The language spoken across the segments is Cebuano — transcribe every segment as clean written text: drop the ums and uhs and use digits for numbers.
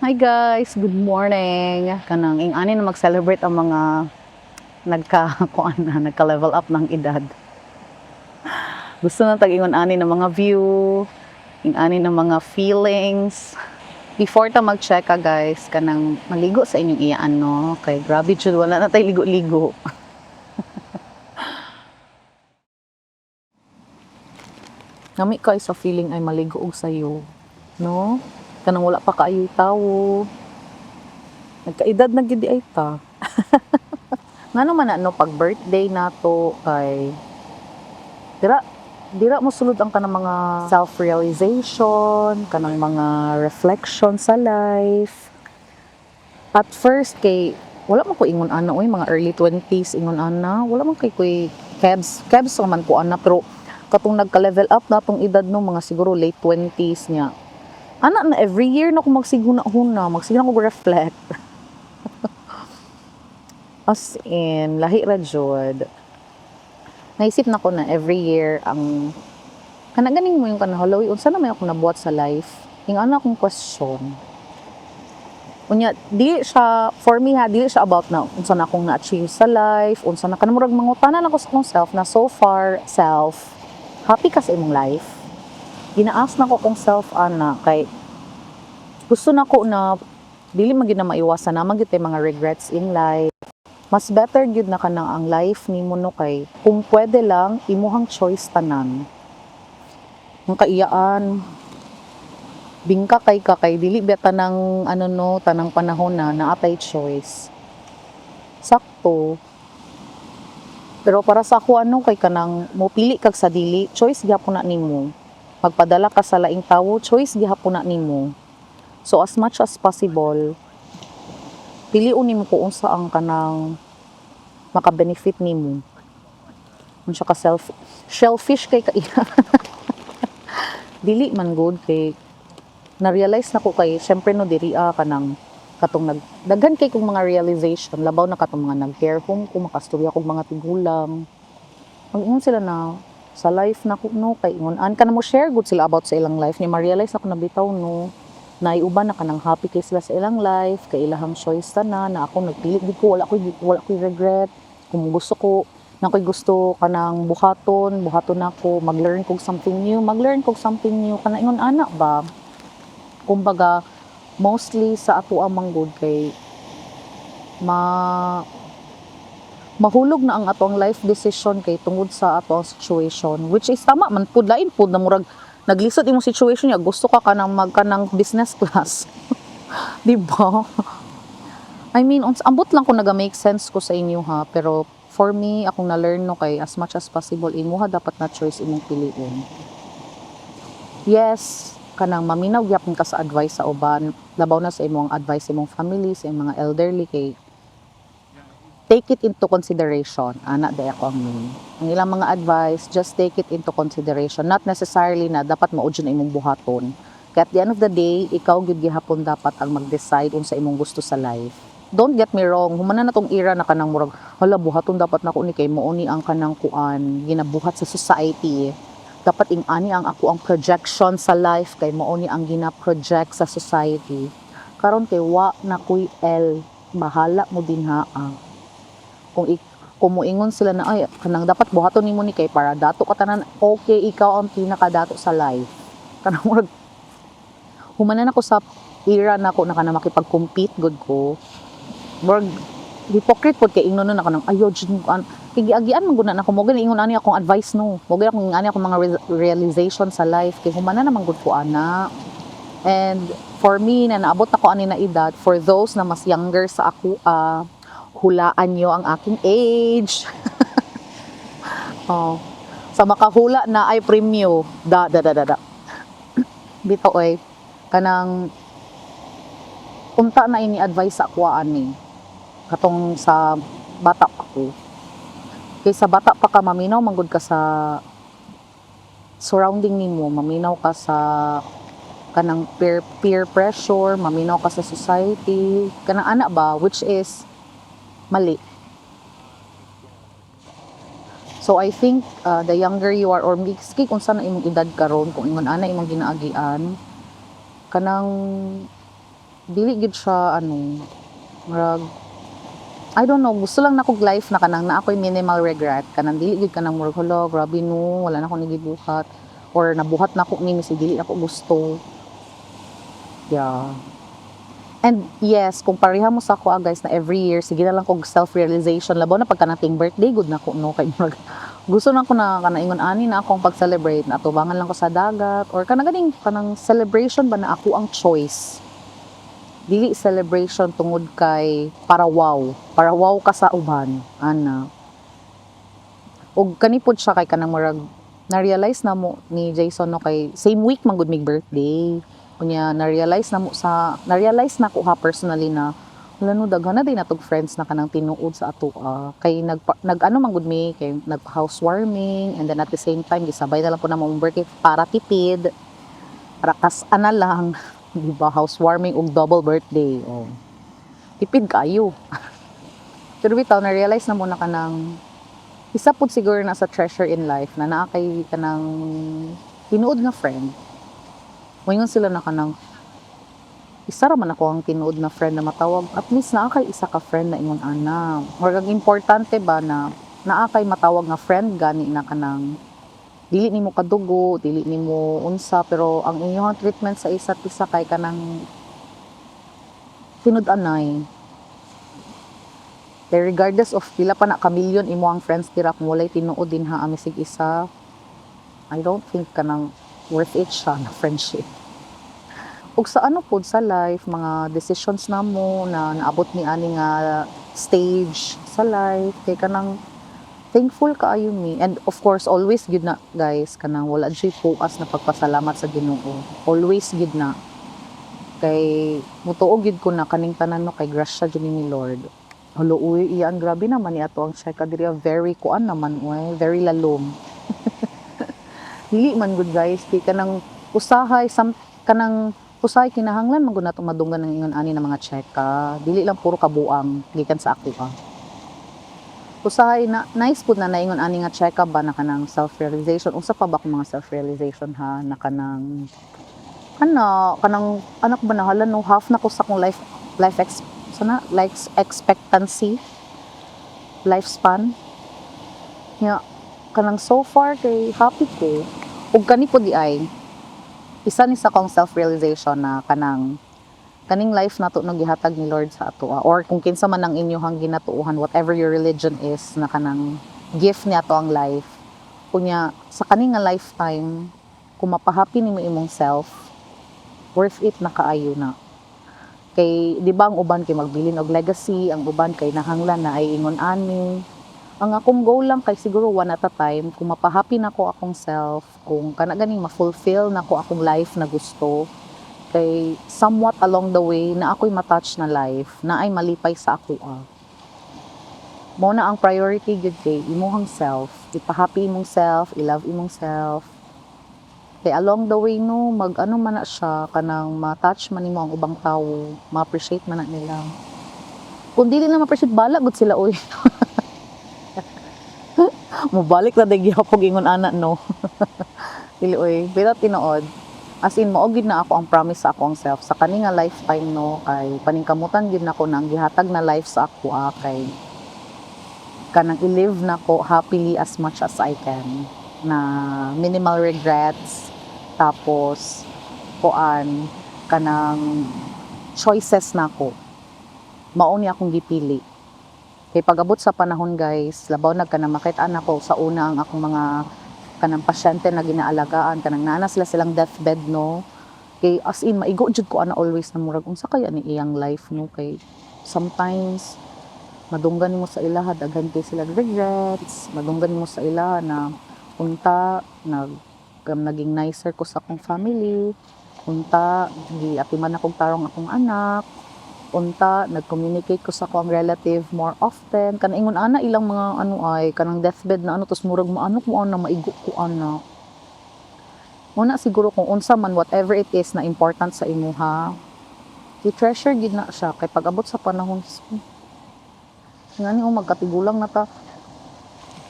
Hi guys, good morning. Kanang ing-ani na mag-celebrate ang mga nagka kuan na, nagka-level up ng edad. Gusto na tag ingon ani ng mga view, ing-ani ng mga feelings. Before ta mag-check ka guys, kanang maligo sa inyong iyaan, no, kay grabe jud, wala na tay ligo-ligo. Nami kay sa feeling ay maligo og sayo, no? Kanang wala pa kaayo tawo. Nagkaedad na gid ay ta. Ngano man na, no, pag birthday nato kay dira dira mo sulod ang kanang mga self-realization, kanang mga reflection sa life. At first kay wala man ko ingon ana oy, mga early 20s ingon ana, wala man kay koy kebs kebs man ko ana, pero katong nagka-level up na tong edad, no, mga siguro late 20s niya. Ana na every year na ko magsiguna-huna, magsige na ko reflect. As in, lahi ra jud. Naisip na ko na every year ang kana ganing mo yung kanang hala, unsa na may ako nabuhat sa life? Yung ana akong question. Unya, di siya, for me ha, di siya about na unsa na akong na-achieve sa life, unsa na kanang murag mangutana lang ko sa akong self na, "So far, self, happy ka sa imong life?" Gina-ask na ko akong self ana kay gusto na ko na dili man gyud na maiwasan na man gyud tay mga regrets in life. Mas better gyud na kanang ang life nimo, no, kay kung pwede lang imuhang choice tanan. Ang kaiyaan bingka kay ka kay dili ba tanang ano, no, tanang panahon na naatay choice. Sakto. Pero para sa ako ano kay kanang mopili kag sa dili, choice gihapon na nimo. Magpadala ka sa laing tawo, choice gihapon na nimo. So as much as possible, piliun nimo kung unsa ang kanang maka-benefit nimo. Unsa ka self selfish kay ka. Dili man good kay na-realize na ko kay syempre, no, diri kanang katong nag daghan kay kong mga realization, labaw na katong mga nag-care home ko, makastorya kog mga tigulang. Mag-ingon sila na sa life na ko, no, kay ingon an ka na mo share good sila about sa ilang life niya, ma-realize ako na bitaw, no, naiuban na kanang happy kay sila sa ilang life kay ilahang choice tanan na ako nagpili gid ko, wala koy regret. Kung gusto ko na koy gusto kanang buhaton, buhaton nako, mag-learn kog something new, mag-learn kog something new, kana ingon ana ba. Kumbaga mostly sa ato ang manggod kay ma mahulog na ang atong life decision kay tungod sa ato ang situation, which is tama man pud. Lain pud na murag naglisod imong situation niya, gusto ka kanang mag kanang business class, di ba? I mean, ambot lang kung naga-make sense ko sa inyo ha, pero for me, akong na-learn, no, kay as much as possible imuha dapat na choice imong piliin. Yes, kanang maminaw gyapon ka sa advice sa uban, labaw na sa imong advice sa imong family, sa imong mga elderly, kay take it into consideration. Ana day ako ang main. Ang ilang mga advice, just take it into consideration. Not necessarily na dapat mao jud na imong buhaton. Kaya at the end of the day, ikaw gyud gihapon dapat ang mag-decide unsa imong gusto sa life. Don't get me wrong, humana na tong era na kanang murag, "Hala, buhaton dapat nako ni kay mao ni ang kanang kuan, ginabuhat sa society. Dapat ing ani ang ako ang projection sa life kay mao ni ang gina-project sa society." Karon kay wa na koy L, bahala mo din ha. Ah. Kung moingon sila na, "Ay, kanang dapat buhaton nimo ni kay para dato ka tanan," okay, ikaw ang pinakadato sa life. Kanang murag humanan ako sa era na ako na kanang makipag-compete gud ko. Murag hypocrite pod kay ingnon na kanang ayo jud an kay giagian man gud na nako mo gani ingon ani akong advice, no, mo gani akong ani akong mga realization sa life kay humana naman gud ko ana. And for me na naabot ako ani na edad, for those na mas younger sa ako, hulaan nyo ang aking age. Oh. Sa makahula na ay premyo. Da da da da da. Bitaw oy, kanang unta na ini advice sa ako ani katong sa bata pa ko. Kay sa bata pa ka, maminaw manggod ka sa surrounding nimo, maminaw ka sa kanang peer pressure, maminaw ka sa society, kanang ana ba, which is mali. So I think the younger you are or miski kung sa na imong edad karon, kung ingon ana imong ginaagian, kanang Dili gid siya ano, murag, I don't know, gusto lang nako life na kanang naa ko'y minimal regret, kanang dili gid kanang murag, "Hala, grabe no, wala na ko gibuhat," or "Nabuhat nako ni bisag dili nako gusto." Yeah. And yes, kung pareha mo sa ako, ah, guys, na every year sige na lang kog self-realization, labaw na pagka nating birthday gud nako no, kay murag gusto na ko na kanang ingon ani na akong pag-celebrate, na atubangan lang ko sa dagat or kanang ganing kanang celebration ba na ako ang choice. Dili celebration tungod kay para wow ka sa uban ana. Ug kani pod siya kay kanang murag na-realize na mo ni Jason no, kay same week man gud mig birthday. Unya na-realize na ko ha personally na wala no, daghan na din natog friends na kanang tinuod sa ato, ah, kay nag ano man gud mi, kay nag housewarming and then at the same time gisabay na lang po na mong birthday para tipid, para kas ana lang, di ba? Housewarming ug double birthday, oh, tipid kaayo. Pero bitaw na-realize na mo na kanang isa pud siguro na sa treasure in life na naa kay kanang tinuod nga friend. Moingon sila na kanang isa ra man ako ang tinuod na friend na matawag. At least naa kay isa ka friend na ingon ana. Murag ang importante ba na naa kay matawag nga friend gani na kanang dili nimo kadugo, dili nimo unsa, pero ang inyong treatment sa isa't isa kay kanang tinud-anay. Kay regardless of pila pa na ka milyon imo ang friends dira, kung walay tinuod din ha amisig isa, I don't think kanang worth it siya na friendship. Ug sa ano pod sa life, mga decisions namo na naabot ni ani nga stage sa life, kay kanang thankful kaayo mi. And of course, always gyud na, guys, kanang wala jud puas na pagpasalamat sa Ginoo. Always gyud na. Kay mutuo gyud ko na kaning tanan no kay grasya jud ni Lord. Halo uy, iyan grabe naman ni ato ang cheka diri, very kuan naman uy, very lalom. Dili man gud, guys, kay kanang usahay sam kanang usahay kinahanglan man gud nato madunggan ng ingon ani na mga cheka. Dili lang puro kabuang gikan sa ako ah. Usahay na nice pud na naingon ani nga cheka ba na kanang self-realization. Unsa pa ba akong mga self-realization ha, na kanang ana kanang anak ba na, hala no, half na ko sa akong life life ex sana life expectancy, lifespan nya. Kanang so far kay happy ko. Ug kani po di ay isa ni sa akong self-realization na kanang kaning life nato no gihatag ni Lord sa ato ah, or kung kinsa man ang inyong ginatuohan, whatever your religion is, na kanang gift niya to ang life. Kunya sa kani nga lifetime, kung mapahappy nimo imong self, worth it na kaayo na. Kay di ba ang uban kay magbilin og legacy, ang uban kay nahanglan na ay ingon ani. Ang akong goal lang kay siguro one at a time. Kung mapahappy nako akong self, kung kana ganing ma-fulfill nako akong life na gusto, kay somewhat along the way na ako'y matouch na life na ay malipay sa ako ah. Mo na ang priority gyud kay imuhang self, ipahappy imong self, i-love imong self. Kay along the way no, mag ano man na siya, kanang ma-touch man nimo ang ubang tawo, ma-appreciate man na nila. Kung dili na ma-appreciate, bala gud sila oy. Mobalik na day gihapon ingon ana no. Dili oy, pero tinuod. As in, mao gyud na ako ang promise sa akong self sa kani nga lifetime no, kay paningkamutan gyud nako na ang gihatag na life sa ako ah, kay kanang i-live nako happily as much as I can na minimal regrets, tapos kuan kanang choices nako mao ni akong gipili. Kay pag-abot sa panahon, guys, labaw nag kanang makita nako sa una ang akong mga kanang pasyente na ginaalagaan, kanang naa na sila silang deathbed no, kay as in maigo jud ko ana always na murag unsa kaya ni iyang life no. Kay sometimes madunggan nimo sa ilaha daghan kay sila regrets, madunggan nimo sa ilaha na unta nag naging nicer ko sa akong family, unta giatiman akong tarong akong anak, unta nag-communicate ko sa akong relative more often, kanang ingon ana ilang mga ano ay kanang deathbed na ano, tos murag maano ko ana, maigo ko ana. Muna siguro kung unsa man, whatever it is na important sa imuha, i-treasure gid na siya kay pag-abot sa panahon ngani oh, magkatigulang na ta,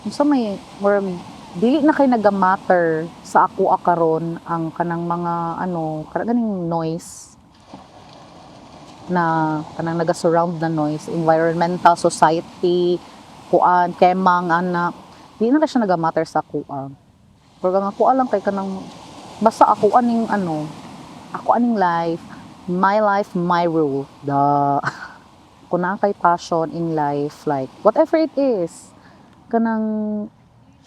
unsa may murag dili na kay naga-matter sa ako karon ang kanang mga ano kana ganing noise. na kanang naga-surround na noise, environmental, society, kuan, kemang, ana. Di na ka siya naga-matter sa akoa. Pero ang ako lang kay kanang basta ako aning ano, ako aning life, my life, my rule. Da. Kung naa kay passion in life, like whatever it is, kanang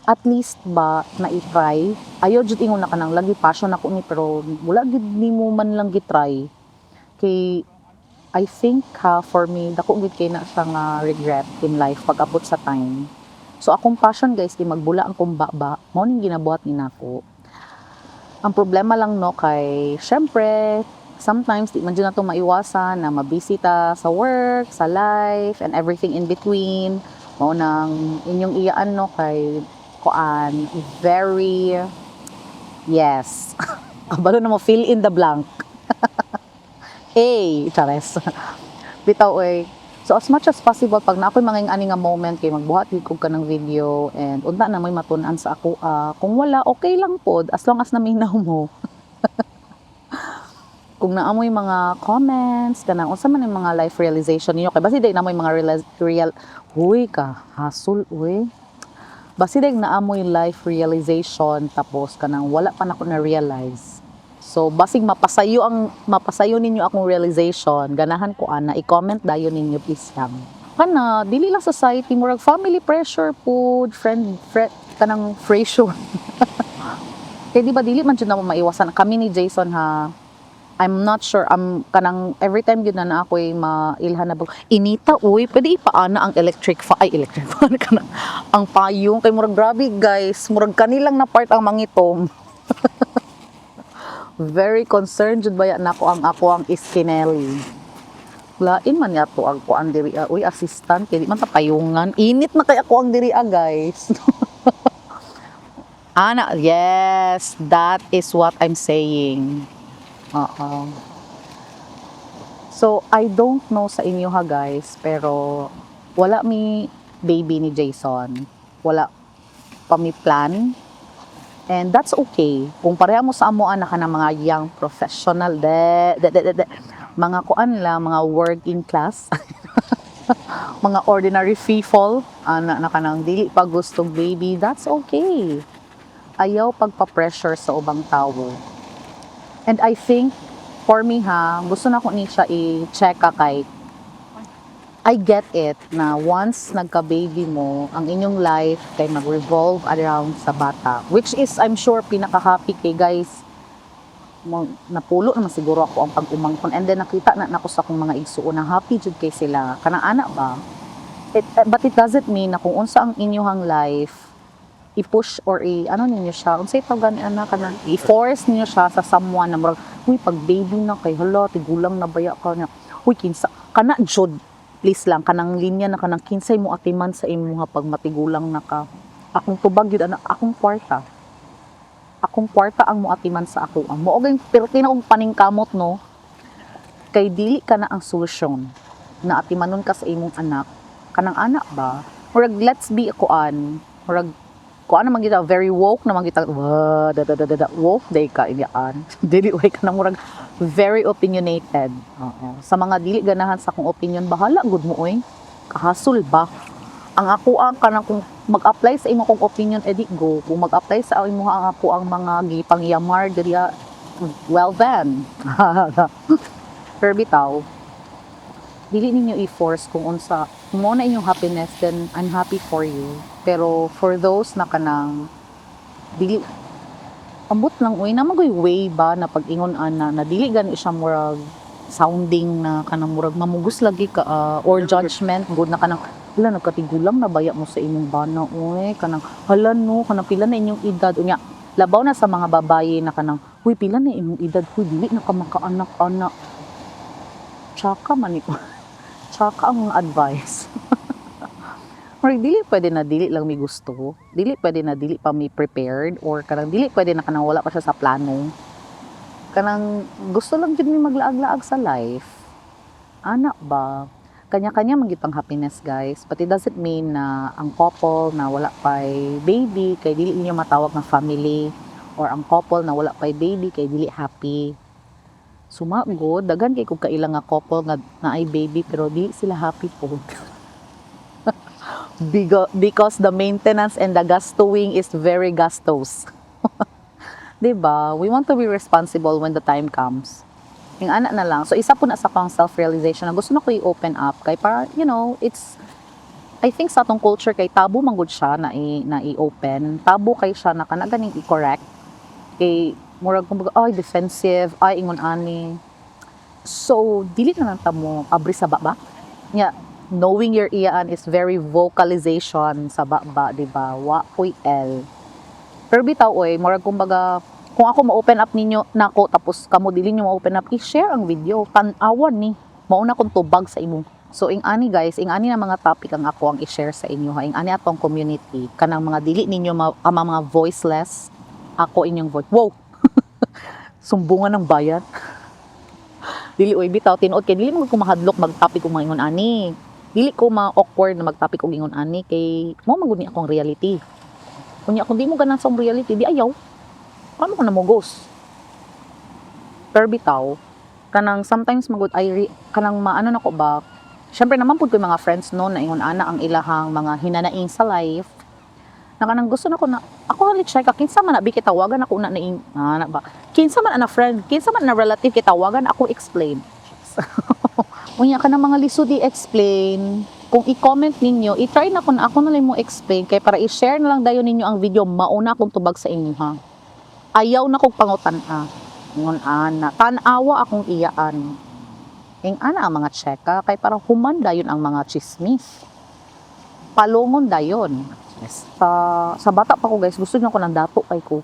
at least ba na i-try. Ayaw jud ingon na kanang lagi passion ako ni, pero wala gid nimo man lang gi-try. Kay I think ha, for me, dako gid kay na siya nga regret in life pag abot sa time. So akong passion, guys, di magbula ang kumbaba, mao ning ginabuhat ni nako. Ang problema lang, no, kay syempre sometimes di man jud nato maiwasan na mabisi ta sa work, sa life and everything in between. Mao nang inyong iyaan, no, kay kuan, very, yes. Kabalo na mo fill in the blank. Eh, chares. Bitaw oy. So as much as possible, pag na ako'y mga ani nga moment kay magbuhat gid kog kanang video and unta na mo'y matun-an sa ako, ah, kung wala, okay lang pod, as long as naminaw mo. Kung naa moy mga comments kanang unsa man yung mga life realization ninyo, kay basi day naa moy mga real, huy ka hasol uy, basi day naa moy life realization tapos kanang wala pa nako na realize. So basig mapasayo ninyo akong realization, ganahan ko ana, i-comment dayon ninyo, please lang. Kana dili lang society, murag family pressure pud, friend kanang pressure. Kay di ba dili man jud na mo maiwasan kami ni Jason ha. I'm not sure, kanang every time gyud na na ako'y mailhan na bag inita uy, pwede ipaana ang electric fa, ay, electric fan, kanang ang payong, kay murag grabe, guys, murag kanilang na part ang mangitom. Very concerned jud baya nako ang ako ang iskineli. Lain man yato ang kuan diri ah. Uy, assistant, kay di man ta payungan. Init na kay ako ang diri ah, guys. Ana, yes, that is what I'm saying. Oo. So, I don't know sa inyo ha, guys, pero wala mi baby ni Jason. Wala pa mi plan. And that's okay. Kung pareha mo sa amoan na ka ng mga young professional, de, de, de, de, de, mga kuan lang, mga working class, mga ordinary people, ana na ka ng dili pa gustong baby, that's okay. Ayaw pagpa-pressure sa ubang tao. And I think, for me ha, gusto na ko ni siya i-check ka kay I get it na once nagka-baby mo, ang inyong life kay mag-revolve around sa bata. Which is, I'm sure, pinaka-happy kay, guys, mo, napulo naman siguro ako ang pag-umangkon. And then nakita na nako sa akong mga igsuon na happy jud kay sila. Kanang ana ba? But it doesn't mean na kung unsa ang inyong life, i-push or i ano ninyo siya, unsay tawag ni ana, kanang i-force ninyo siya sa someone na murag, "Uy, pag baby na kay hala, tigulang na baya ka niya." Uy, kinsa kana jud, please lang, kanang linya na kanang kinsay mo atiman sa imuha pag matigulang na ka. Akong tubag yun ana, akong kwarta. Akong kwarta ang moatiman sa ako. Ang mao gyud perti na akong paningkamot, no, kay dili ka na ang solusyon na atimanon ka sa imong anak, kanang anak ba. Murag let's be kuan, murag kuan naman kita, very woke naman kita. Wa da da da da, da. Woke day ka iyaan, dili way ka na murag very opinionated. Oo. Sa mga dili ganahan sa akong opinion, bahala gud mo oy, kahasol ba. Ang ako ang kanang kung mag-apply sa imo kong opinion, edi go. Kung mag-apply sa imo ang ako ang mga gipangyamar diri, well then. Pero bitaw, dili ninyo i-force. Kung unsa mo na inyong happiness, then I'm happy for you. Pero for those na kanang dili, ambot lang uy, na magoy way ba na pag-ingon ana na dili gani siya murag sounding na kanang murag mamugos lagi ka ah, or judgment good na kanang, "Hala, nagkatigulang na baya mo sa imong bana uy," kanang, "Hala no," kanang, "Pila na inyong edad?" Unya labaw na sa mga babaye na kanang, "Huy, pila na imong edad, huy, dili na ka makaanak ana." Tsaka man iko, tsaka ang mga advice. Murag dili pwede na dili lang mi gusto, dili pwede na dili pa mi prepared, or kanang dili pwede na kanang wala pa siya sa plano. Kanang gusto lang jud mi maglaag-laag sa life. Ana ba? Kanya-kanya man gyud ang happiness, guys. But it doesn't mean na ang couple na wala pa'y baby kay dili ninyo matawag nga family, or ang couple na wala pa'y baby kay dili happy. Sumagod, daghan kay kog kaila nga couple nga naay baby pero di sila happy po. Because the maintenance and the gastuing is very gastos. 'Di ba? We want to be responsible when the time comes. Yung ana na lang. So isa po na sa pang self-realization na gusto na ko i-open up kay para it's I think sa atong culture kay taboo man gud siya na i-open. Taboo kay siya na kana ganing i-correct. Kay murag kumbaga ay defensive, ay ingon ani. So dili na lang ta mo abri sa baba. Nya knowing your iyaan is very vocalization sa baba, di ba? Wa ko'y L. Pero bitaw oy, murag kumbaga kung ako ma-open up ninyo nako tapos kamo dili nyo ma-open up, i-share ang video, tan-awan ni. Mauna kong tubag sa imo. So ing ani guys, ing ani na mga topic ang ako ang i-share sa inyo ha. Ing ani atong community kanang mga dili ninyo ang mga voiceless, ako inyong voice. Wow. Sumbungan ng bayan. Dili oy, bitaw tinuod kay dili mo ko mahadlok mag-topic og mga ingon ani. Dili ko ma-awkward na mag-topic og ingon ani kay mo man gud ni akong reality. Kunya kung di mo ganan sa akong reality, di ayaw. Kamo ko na mo ghost. Pero bitaw, kanang sometimes magud ay kanang maano na ko ba. Syempre naman pud ko yung mga friends no na ingon ana ang ilahang mga hinanaing sa life. Na kanang gusto na ko na ako hali check kinsa man na bi kitawagan ako na naing na ba. Kinsa man na friend, kinsa man na relative kitawagan ako explain. Unya ka mga lisod i-explain. Kung i-comment ninyo, i-try na ko na ako na lang mo explain kay para i-share na lang dayon ninyo ang video, mauna akong tubag sa inyo ha. Ayaw na kong pangutan-a. Ingon ana, tan-awa akong iyaan. Ing ana ang mga tseka kay para human dayon ang mga chismis. Palungon dayon. Yes. Sa bata pa ko guys, gusto niyo ko ng dato kay ko.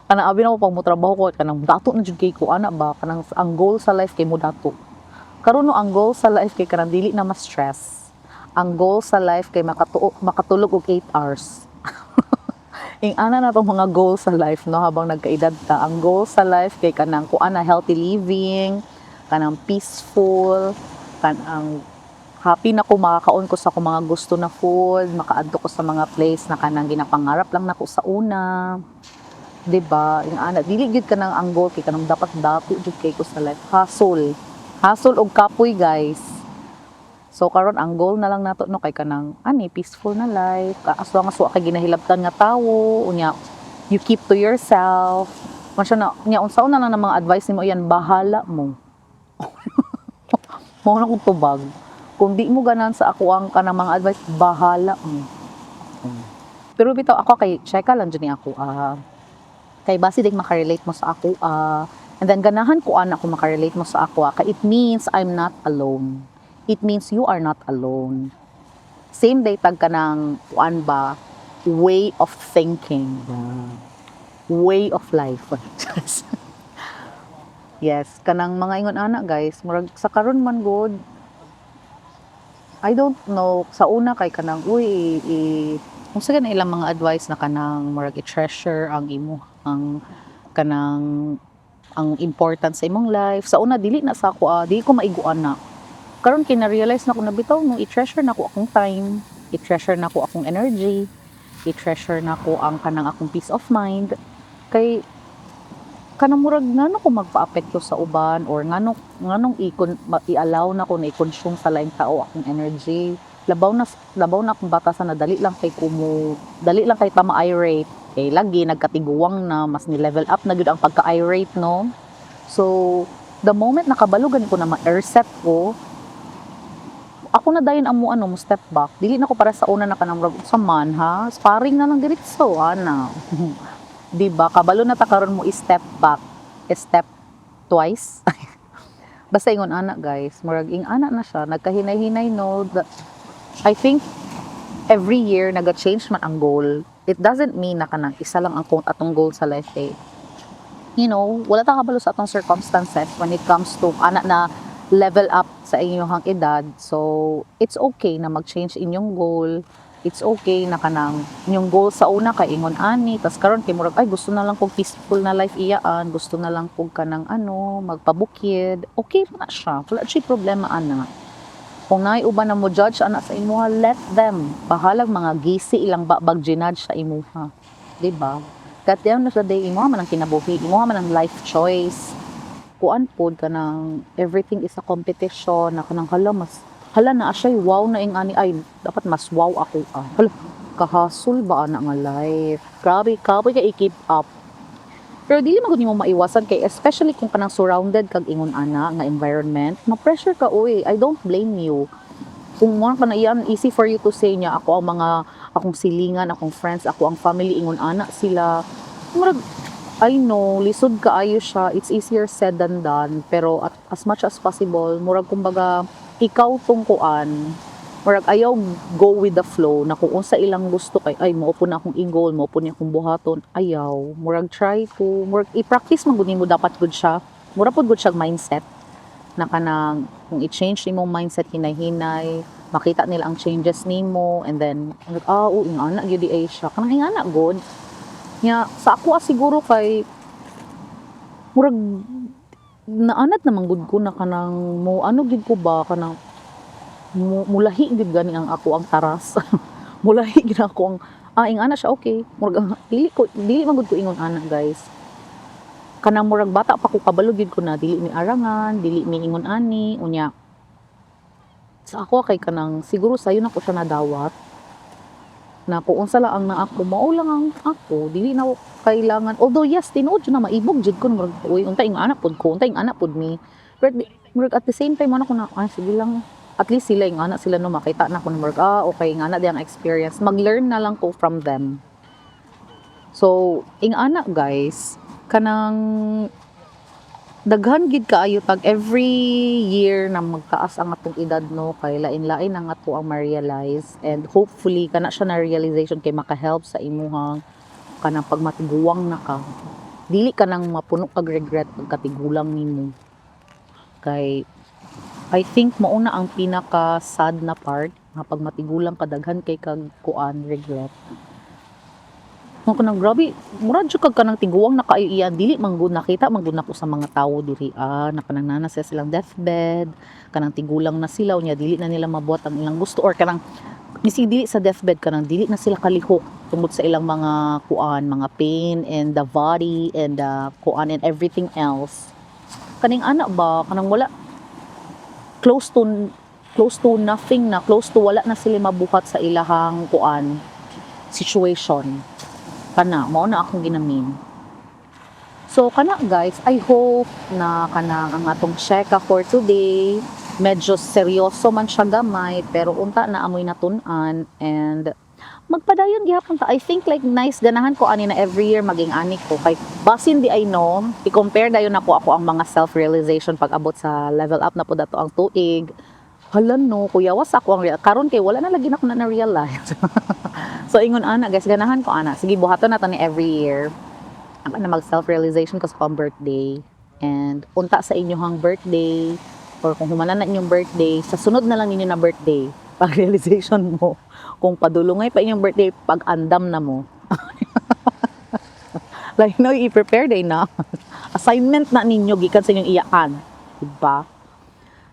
Kanang abi na ko pag motrabaho ko kanang dato na jud kay ko ana ba, kanang ang goal sa life kay mo dato. Karon no, ang goal sa life kay kanang dili na ma-stress. Ang goal sa life kay makatulog og 8 hours. Ing ana na tong mga goal sa life no habang nagkaedad ta. Ang goal sa life kay kanang kuan na healthy living, kanang peaceful, kanang happy na ko makakaon ko sa akong mga gusto na food, makaadto ko sa mga place na kanang ginapangarap lang nako sa una. 'Di ba? Ing ana dili gyud kanang ang goal kay kanang dapat dato jud kay ko sa life. Hustle. Hustle og kapoy, guys. So karon ang goal na lang nato no kay kanang ani peaceful na life. As long as wa kay ginahilabtan nga tawo, unya you keep to yourself. Man siya na nya unsaon na lang ng mga advice nimo iyan, bahala mo. Mao na kong tubag. Kung di mo ganan sa ako ang kanang mga advice, bahala mo. Pero bitaw ako kay cheka lang jud ni ako kay basi dig makarelate mo sa ako and then ganahan ko ana ko makarelate mo sa ako kay it means I'm not alone. It means you are not alone. Same day tag ka ng kuan ba, way of thinking, way of life. Yes, kanang mga ingon ana guys, murag sa karon man gud I don't know, sa una kay kanang uy kung sa na ilang mga advice na kanang murag i-treasure ang imo ang kanang ang important sa imong life. Sa una dili na sa ako dili ko maiguan na. Karon kay na-realize na ko na bitaw no, i-treasure na ko akong time, i-treasure na ko akong energy, i-treasure na ko ang kanang akong peace of mind kay kanang murag ngano ko magpaapekto sa uban or nganong i-allow na ko na i-consume sa laing tao akong energy, labaw na akong bata sa na dali lang kay kumo dali lang kay ta ma-irate kay lagi nagkatiguang na mas ni level up na gyud ang pagka-irate no. So the moment nakabalo gani ko na ma-reset ko, ako na dayon ang mo ano mo step back. Dili na ko para sa una na kanang murag sa man ha, sparring na lang diretso ana, di ba? Kabalo na ta karon mo step back, step twice. Basta ingon ana guys, murag ing ana na siya, nagkahinay-hinay no. I think every year naga-change man ang goal. It doesn't mean na kanang isa lang ang atong goal sa life eh. Wala ta kabalo sa atong circumstances when it comes to ana na level up sa inyong edad. So, it's okay na mag-change inyong goal. It's okay na kanang inyong goal sa una kay ingon ani, tas karon kay murag ay gusto na lang kog peaceful na life iyaan, gusto na lang kog kanang ano, magpabukid. Okay na siya. Wala siya problema ana. Kung naay uban na mo judge ana sa imuha, let them. Bahalag mga gisi ilang babag jinudge sa imuha. 'Di ba? At the end of the day, imo man ang kinabuhi, imo man ang life choice. Kuan pod, kanang everything is a competition na kanang hala, mas hala na siya, wow na ing ani, ay dapat mas wow ako. Ah, hala, kahasol ba ana nga life? Grabe, kapoy ka i-keep up. Pero dili man gud nimo maiwasan kay especially kung kanang surrounded kag ingon ana nga environment, ma-pressure ka uy. I don't blame you. Kung mo ka na iyan, easy for you to say niya ako ang mga akong silingan, akong friends, ako ang family, ingon ana sila. Murag, I know, lisod kaayo siya. It's easier said than done. Pero as much as possible, murag kumbaga, ikaw tong kuan, murag ayaw go with the flow na kung unsa ilang gusto kay ay mao po na akong i-goal, mao po ni akong buhaton. Ayaw. Murag try to, murag i-practice man gud nimo, dapat gud siya. Mura pud gud siya mindset na kanang kung i-change nimong mindset hinay-hinay, makita nila ang changes nimo and then murag, ah, oo, ingana gyud di ay siya. Kanang ingana gud. Nya sa ako ah, siguro kay murag naanad naman gud ko na kanang mo ano gid ko ba, kanang mulahi gid gani ang ako ang taras. Mulahi gid ako ang ah, ingana siya, okay. Murag dili man gud ko ingon ana, guys. Kanang murag bata pa ko, kabalo gid ko na dili mi arangan, dili mi ingon ani. Unya sa ako kay kanang siguro sayo na ko siya nadawat na kung unsa lang ang naa ko, mao lang ang ako, dili na ko kailangan. Although yes, tinuod jud na maibog jud ko, murag uy, unta ing anak pud ko, unta ing anak pud mi, pero murag at the same time ano ko na, ay, sige lang, at least sila ing anak sila no, makita na ko na murag, ah, okay, ing anak di ang experience, mag-learn na lang ko from them. So ing anak, guys, kanang daghan gid kaayo tag every year na magtaas ang atong edad no, kay lain-lain ang ato ang ma-realize and hopefully kana siya na realization kay maka-help sa imuhang kanang pag matiguang na ka, dili ka nang mapuno kag regret pagkatigulang nimo. Kay I think mao na ang pinaka sad na part nga pag matigulang ka, daghan kay kag kuan, regret. Mo kanang grabe, murag jud kag kanang tiguang na kaayo iyan, dili man gud nakita man gud nako sa mga tawo diri ah, na kanang naa na sila silang deathbed, kanang tigulang na sila, unya dili na nila mabuhat ang ilang gusto or kanang miski dili sa deathbed, kanang dili na sila kalihok tungod sa ilang mga kuan, mga pain in the body and the kuan and everything else. Kaning anak ba, kanang wala, close to nothing na, close to wala na sila mabuhat sa ilahang kuan, situation. Kana mao na akong ginamin. So kana, guys, I hope na kanang ang atong cheka for today, medyo seryoso man siya gamay, pero unta na amoy natun-an and magpadayon gihapon ta. I think like nice, ganahan ko ani na every year maging ani ko kay basin di I know, i-compare dayon nako ako ang mga self-realization pag abot sa level up na po dato ang tuig. Hala no, kuyawas ako ang karon kay wala na lagi na ko na na-realize. So ingon ana, guys, ganahan ko ana. Sige, buhaton na to ni every year. Ako na mag self-realization ko sa akong birthday. And unta sa inyong birthday or kung humanan na inyong birthday, sa sunod na lang ninyo na birthday, pag realization mo, kung padulungay pa inyong birthday, pag andam na mo. Like, no, i-prepare day na. Assignment na ninyo gikan sa inyong iyaan. Diba?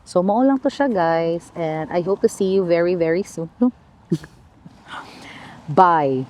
So, mao lang to siya, guys. And I hope to see you very, very soon. Bye!